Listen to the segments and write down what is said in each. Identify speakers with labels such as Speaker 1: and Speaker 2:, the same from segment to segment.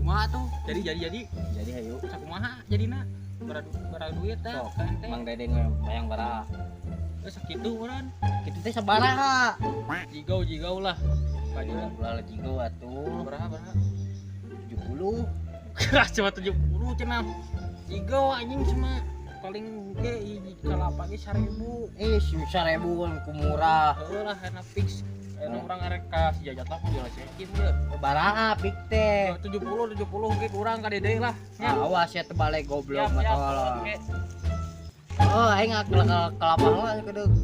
Speaker 1: Kumaha tuh? Jadi.
Speaker 2: Jadi hayu.
Speaker 1: Sakumaha jadina? Bara duit teh.
Speaker 2: Sok,
Speaker 1: Ka ente.
Speaker 2: Mang Deden bayang bara.
Speaker 1: Geus sakitu urang.
Speaker 2: Kitu teh sabaraha?
Speaker 1: Jigau-jigau lah. Kajeun.
Speaker 2: Ulah jigo atuh.
Speaker 1: Berapa berapa?
Speaker 2: 70.
Speaker 1: Keras cuma 70 cenah. Jigau anjing cuma paling ge hiji kalapa ge 1000.
Speaker 2: Eh, 1000 kan ku murah.
Speaker 1: Heuh lah enak fix. Enak urang arek ka si Jajat lah jual sekin ge.
Speaker 2: Baraha pik teh.
Speaker 1: 70 70 ge kurang ka dede lah.
Speaker 2: Nah, awas ya tebalik goblok
Speaker 1: Siap,
Speaker 2: mah
Speaker 1: siap.
Speaker 2: tolol.
Speaker 1: Oke.
Speaker 2: Oh, aing kelapa heula kedeung.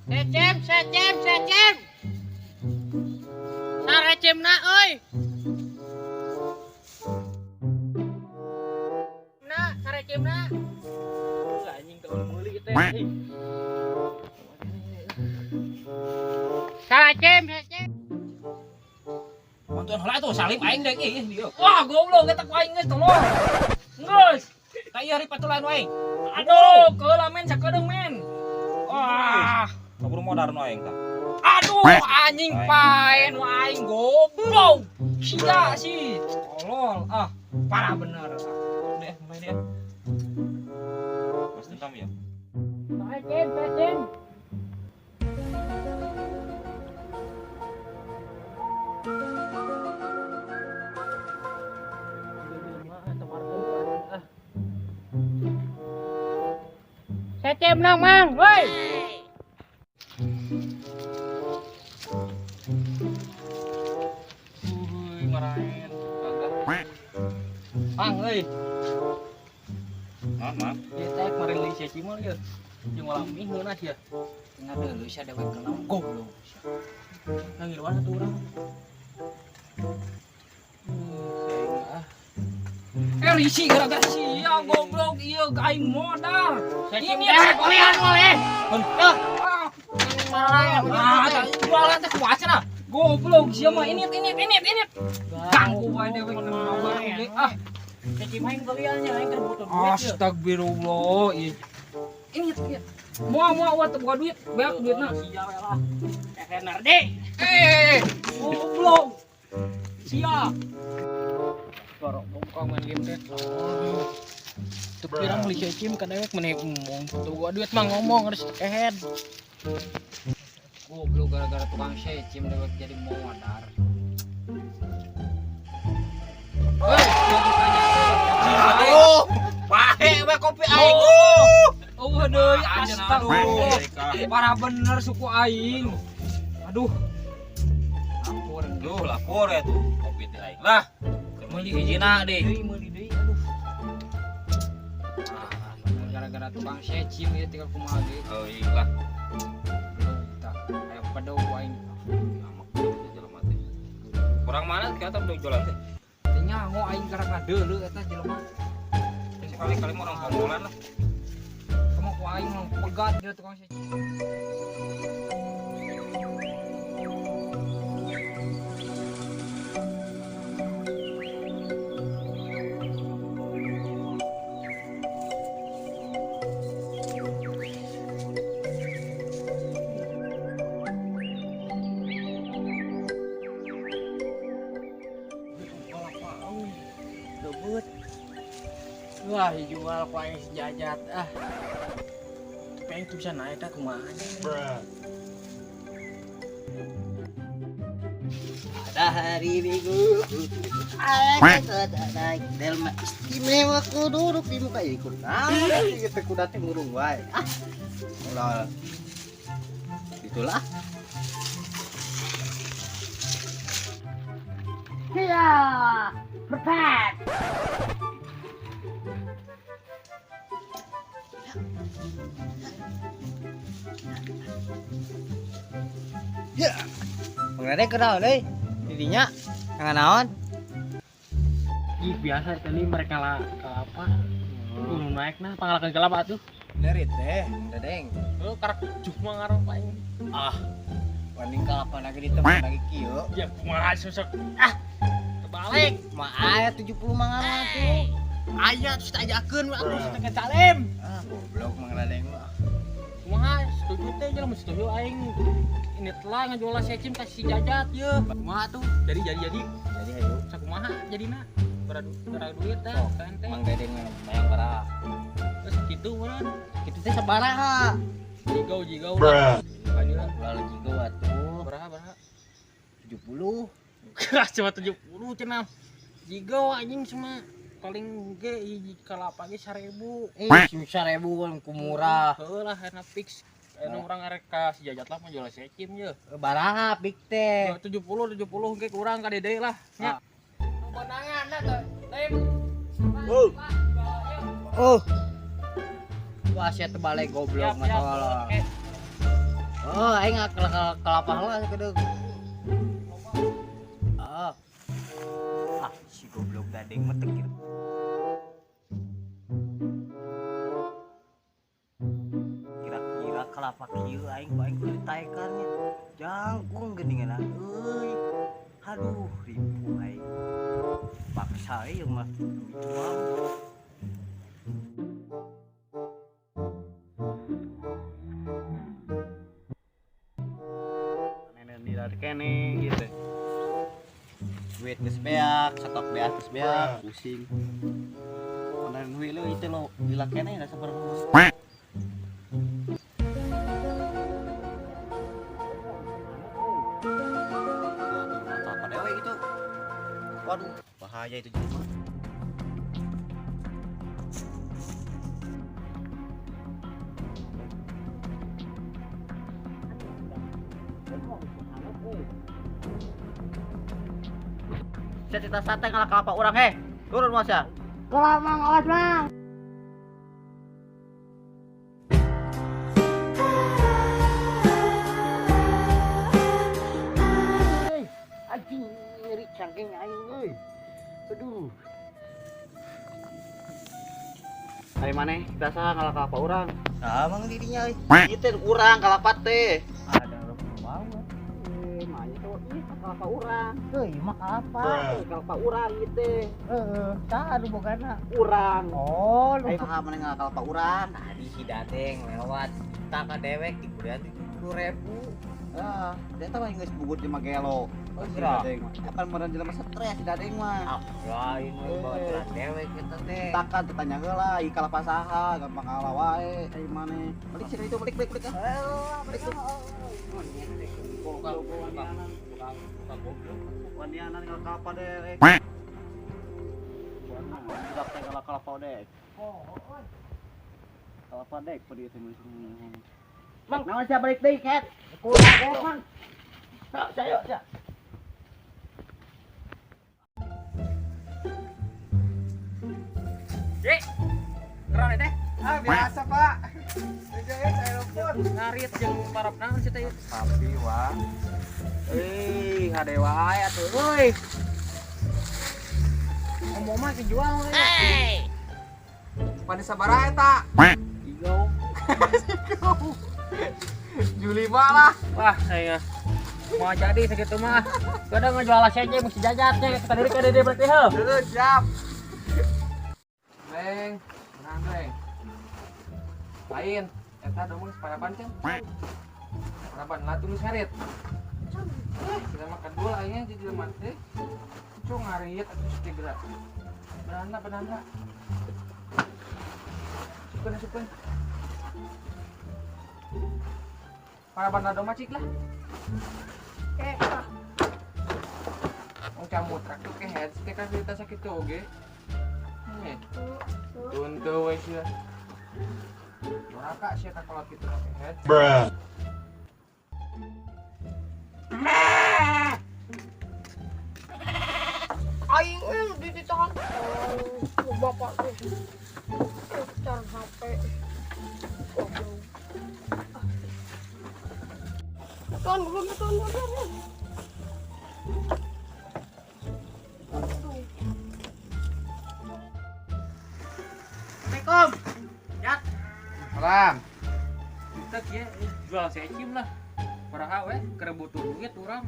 Speaker 1: Secem, secem, secem. Sarecemna euy. Na, sarecemna. Anjing teu meuli teh. Sarecem, secem.
Speaker 3: Nonton heula tuh salib aing deui ih dieu. Wah, goblok eta ku aing geus tolong. Geus. Ka ieu ari patulan wae. Aduh, keula men sakedeung men. Wah,
Speaker 4: Kaburu modar nu aing tah.
Speaker 3: aduh anjing paen nu aing goblok. Sia sih. Tolol. Ah, parah bener.
Speaker 4: Deh, mulai deh. Mas dendam ya.
Speaker 1: Sarecem, secem. Secem nang mang, woi. Uhuy, marahin. Kagak. Mang euy,
Speaker 4: Nah, mah.
Speaker 1: ieu teh kemarin li si Cimol ieu. Jeung walami ngeunah sia.
Speaker 3: Ngadeuleu sia dewek kenal goblok.
Speaker 1: Nang ngiluan atuh urang. Si aing ah.
Speaker 3: Eh risi gara-gara sia goblok ieu aing modal.
Speaker 1: Ini
Speaker 3: Ini
Speaker 1: kuliah boleh.
Speaker 3: Ah, ah, jualan teh kumaha cenah? Goblok sia mah ini. Ganggu wae dewek kenal bae. Ah,
Speaker 1: Ceci main beliannya aing keur butuh duit.
Speaker 3: astagfirullah. Ieu. Ini ini. Moal moal wa teu boga duit, beak duitna.
Speaker 1: Sia we lah. Eh Nardi.
Speaker 3: Eh, goblok. Sia.
Speaker 1: Borok bongkong main game teh. Tuh pirang beli cecim ka dewek meneh ngomong. Tuh gua duit mah ngomong harus kehead.
Speaker 3: Goblok gara-gara tukang secim dewek jadi modar. Hei,
Speaker 2: Aduh, pahe we kopi aing.
Speaker 3: Oh, deui astagfirullah. Parah bener suku aing. Aduh. Lapor.
Speaker 4: Duh, lapor ya tuh kopi teh aing. Lah, meuli hijina deh.
Speaker 3: Deui meuli deui aduh. Ah, bener gara-gara tukang secim ya tinggal kumaha ge.
Speaker 4: Oh, iya lah.
Speaker 3: Belum tah. Aya pedo aing.
Speaker 4: Amak jelema teh. Kurang mana kelihatan udah jualan teh.
Speaker 3: Teu nyaho aing karek ngadeuleu eta jelema.
Speaker 4: Sekali-kali mah orang kongkolan lah.
Speaker 3: Kamu ku aing mah pegat dia tukang secim.
Speaker 1: Debut. Wah, dijual ku aing sejajat ah. Tapi aing tuh bisa naik tah kumaha.
Speaker 2: Ada hari Minggu, aku tak naik delma istimewa ku duduk di muka ikut. Nah, kita kuda teh ngurung wae. Ah, ulah. Itulah.
Speaker 1: Iya, perfect.
Speaker 2: Ya. Mang Dede kenal deui. Didinya. Ngan naon?
Speaker 1: Ih, biasa tadi mereka lah kelapa. Gunung naik nah, pangalakan kelapa tuh.
Speaker 2: Nerit deh, Dadeng.
Speaker 1: Oh, karak juh mah ngaruh aing.
Speaker 2: Ah. Banding kelapa lagi di tempat lagi kieu.
Speaker 1: Ya kumaha sosok. Ah. Terbalik.
Speaker 2: Mah aya 70 mangan tuh.
Speaker 1: Aya terus tajakeun we atuh setengah calem.
Speaker 2: Ah, goblok Mang Dadeng mah.
Speaker 1: Kumaha setuju teh jelema setuju aing. Ini telah ngajual secim ka si Jajat ye. Kumaha tuh? Jadi.
Speaker 2: Jadi hayu.
Speaker 1: Sakumaha jadina? Beradu duit teh kan teh.
Speaker 2: Mang Dadeng mah mayang bara.
Speaker 1: Terus kitu meureun.
Speaker 2: Kitu teh sabaraha?
Speaker 1: Jigau lah. Lanjutan.
Speaker 2: Ulah jigau atuh.
Speaker 1: Berapa?
Speaker 2: 70.
Speaker 1: Keras cuma 70 cenah. Jigau anjing cuma paling ge hiji kalapa ge 1000.
Speaker 2: Eh, 1000 kan ku murah.
Speaker 1: Heuh lah enak fix. Anu urang arek ka si Jajat lah mau jual secim ye.
Speaker 2: Baraha pik teh.
Speaker 1: 70 70 ge kurang ka dede lah nya. Bonangan dah tuh. Lain.
Speaker 2: Oh. Oh. Wah, sia tebalik goblok mah tolong. Oh, aing kelapa heula sakedeung. Ah. Ah, si goblok Dadeng mah teu kieu. Kira-kira kelapa kieu aing ku aing kudu ditaekan nya. Jangkung geuningan euy. Aduh, ribu aing. Paksa ieu mah dijual.
Speaker 4: Kene gitu.
Speaker 2: Duit geus beak, stok beak geus beak, pusing. Onan duit leuh itu lo gila kene da sabar. Apa dewe itu? Waduh, bahaya itu jelema. Cerita sate ngalah kelapa urang heh. Turun mas ya.
Speaker 5: Kelapa mang, awas mang.
Speaker 2: Anjing nyeri cangking aing euy. Aduh.
Speaker 4: Ari maneh kita saha ngalah kelapa urang?
Speaker 2: Nah, mang dirinya euy.
Speaker 4: Ieu teh urang kalapa teh.
Speaker 2: Ada orang bau.
Speaker 4: Manya tuh ih kelapa urang.
Speaker 2: Euy, mah kelapa.
Speaker 4: Kelapa urang ieu teh.
Speaker 2: Heeh, saha anu bogana?
Speaker 4: Urang.
Speaker 2: Oh, lu
Speaker 4: Ayo saha maneh ngalah kelapa urang?
Speaker 2: Tadi si Dadeng lewat kita ka dewek diberian 70.000.
Speaker 4: Ah, dia tahu geus bugut di Magelo.
Speaker 2: Oh,
Speaker 4: Si
Speaker 2: gerak.
Speaker 4: Dadeng mah. Apan meureun jelema stres si Dadeng mah.
Speaker 2: Ah, lain we bawa jalan dewek kita teh.
Speaker 4: Takan tanya heula, ieu kalapa saha, gampang ngalah wae ai maneh. Balik sini itu balik balik balik. Balik. Wanianan ngalah kelapa deh. Budak teh ngalah kelapa deh. Kelapa dek pada itu. Mang, naon sia balik deui, Ket?
Speaker 2: Kurang deh, Mang.
Speaker 4: Sok, sayo, sia.
Speaker 1: Ye. Keren teh.
Speaker 4: Ah, biasa, Pak. Saya telepon.
Speaker 1: Ngarit jeung parap naon sih teh?
Speaker 4: Sapi, wah.
Speaker 1: Eh, hade wae atuh euy. Ngomong mah dijual we.
Speaker 5: Hey.
Speaker 4: Pane sabaraha eta?
Speaker 1: Jigau.
Speaker 4: Juli lah.
Speaker 1: Wah, saya mau jadi segitu mah. Kadang ngejual saja mesti jajat teh. Kita diri ka dede berarti heuh.
Speaker 4: Terus siap.
Speaker 3: Neng, menang neng. Lain, eta domong separaban can. Paraban lah tulis ngarit. Kita makan dulu aingnya jadi lemah teh. Cung ngarit atuh segera. Beranda beranda. Sukeun sukeun. Paraban doma cik lah. Eh, ah. Ong camutrak tuh ke head, teh kan cerita sakit tuh oge. Eh. Tuntuh we sia. Doraka sia ka kolot kitu make head.
Speaker 6: Bruh.
Speaker 5: Aing ditahan. Oh, bapak tuh. Cara HP. Goblok. Ton, goblok, ton, ton, ton.
Speaker 3: Salam.
Speaker 1: Kita kieu jual secim lah. Padahal we keur butuh duit urang.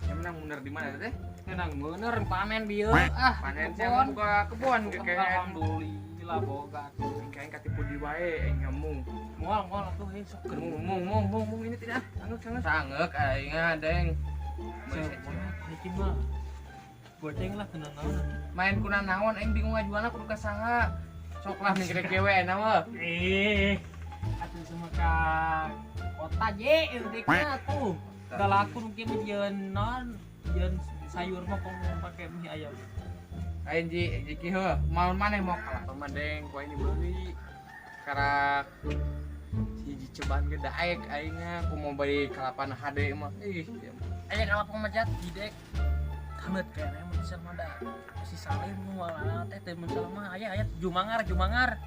Speaker 3: Yang menang bener di mana teh?
Speaker 1: Menang bener panen bieu ah.
Speaker 3: Panen sih buka kebun ge kayak.
Speaker 1: Alhamdulillah boga.
Speaker 3: Kayak katipu di wae aing ngamung.
Speaker 1: Moal moal atuh heuh sok keur
Speaker 3: Mung mung mung mung ini tidak angek angek. Sangek aing deng.
Speaker 1: Secim mah. Goceng lah kena naon.
Speaker 3: Main kuna naon aing bingung ngajualna kudu ka saha. Sok lah mikir kewe na mah.
Speaker 1: Ih. Atuh semua ka kota je eureukna atuh. Da laku nu kieu mah jieun naon? Jieun sayur mah komo pake mie ayam.
Speaker 3: Aing ji ji kieu heuh, mau maneh mau kalapa mah deng ku aing dibeli. Karak hiji cobaan ge daek aing ku mau beli kalapa na hade mah. Ih,
Speaker 1: aya kalapa mah jat didek. Haneut kayaknya mun bisa mah da si Salim malah teh teh mun salah mah aya aya jumangar jumangar.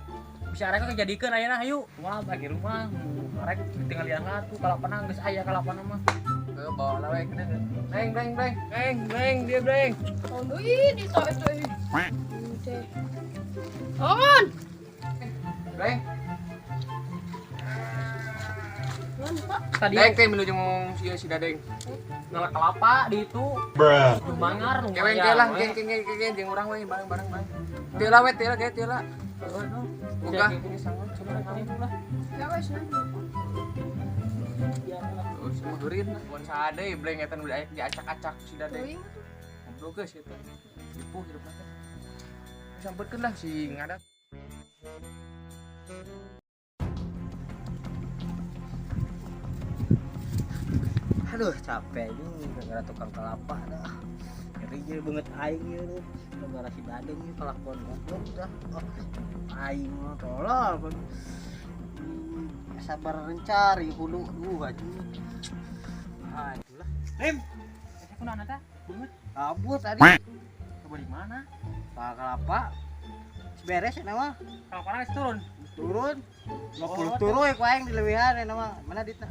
Speaker 1: Bisa arek kejadikeun ayeuna hayu. Moal bagi rumah arek tinggal lah tuh kalapana geus aya kalapana mah.
Speaker 3: Heuh bawa lah we kena. Breng breng breng breng breng dia breng.
Speaker 5: Oh deui di sok itu. Teh. On.
Speaker 3: Breng.
Speaker 1: Tadi
Speaker 3: deng teh menuju ngomong si si Dadeng.
Speaker 1: Ngalak kelapa di itu. Jumangar lumayan.
Speaker 3: Keweng ke lah, geng geng geng geng jeung urang we bareng-bareng bareng. Teu lah we, teu lah ge teu lah. Boga ini sangat coba lah.
Speaker 5: Ya wes nah.
Speaker 3: Oh, semua geurin mun sade bleng eta nu diacak-acak si Dadeng. Goblok geus eta. Ripuh hirup teh. Sampeutkeun lah si ngadat.
Speaker 2: Aduh capek ini gara-gara tukang kelapa dah. Nyeri jadi banget aing ieu tuh. Gara-gara si Dadeng ieu kelakuan goblok dah. Oh, aing mah tolol. Sabar mencari hulu anjing. Ah itulah. Lim.
Speaker 1: Eta kunaon eta? Beungeut.
Speaker 2: Kabur tadi.
Speaker 1: Kabur di mana?
Speaker 2: Pak kelapa. Beres ya mah.
Speaker 1: Kelapana geus turun.
Speaker 2: Turun. 50 turun ku aing dilebihan ya mah. Mana ditna?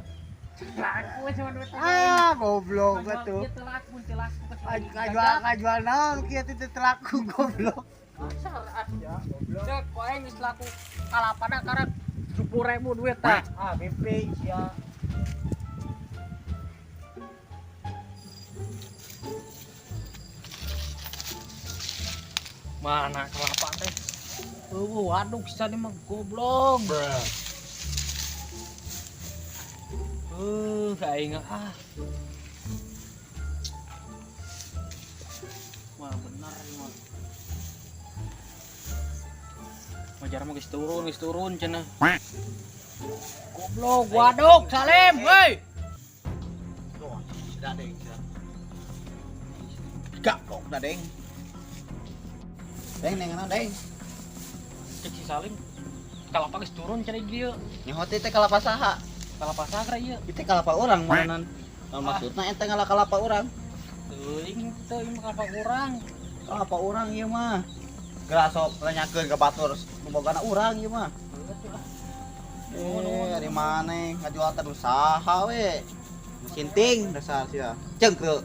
Speaker 1: Laku sama duit.
Speaker 2: Ah, goblok betul.
Speaker 1: Ieu telaku, telaku.
Speaker 2: Kajual naon kieu teh telaku goblok.
Speaker 1: Ya, goblok. Cek ku aing geus laku kalapana karak 10.000 duit tah.
Speaker 2: Ah, mimpi sia.
Speaker 1: Mana kelapa teh? Eueuh, waduh bisa mah goblok. Aing ah. Wah, bener mah. Wajar mah geus turun cenah. Goblok, waduk, Salim, hei.
Speaker 4: Tuh, si Dadeng sia. Gaplok Dadeng. Deng neng naon deng?
Speaker 1: Cek si Salim. Kalapa geus turun cenah dieu.
Speaker 4: Nyaho teh kalapa saha?
Speaker 1: Kalapa saha ieu?
Speaker 4: Itu kalapa urang meureunnan. Nah, maksudna ente ngalah kalapa urang.
Speaker 1: Teuing teuing kalapa urang.
Speaker 4: Kalapa urang ieu mah. Geura sok nanyakeun ka batur nu bogana urang ieu mah. Eh, ari maneh ngajual teh nu saha we. Sinting dasar sia. Cengkeuk.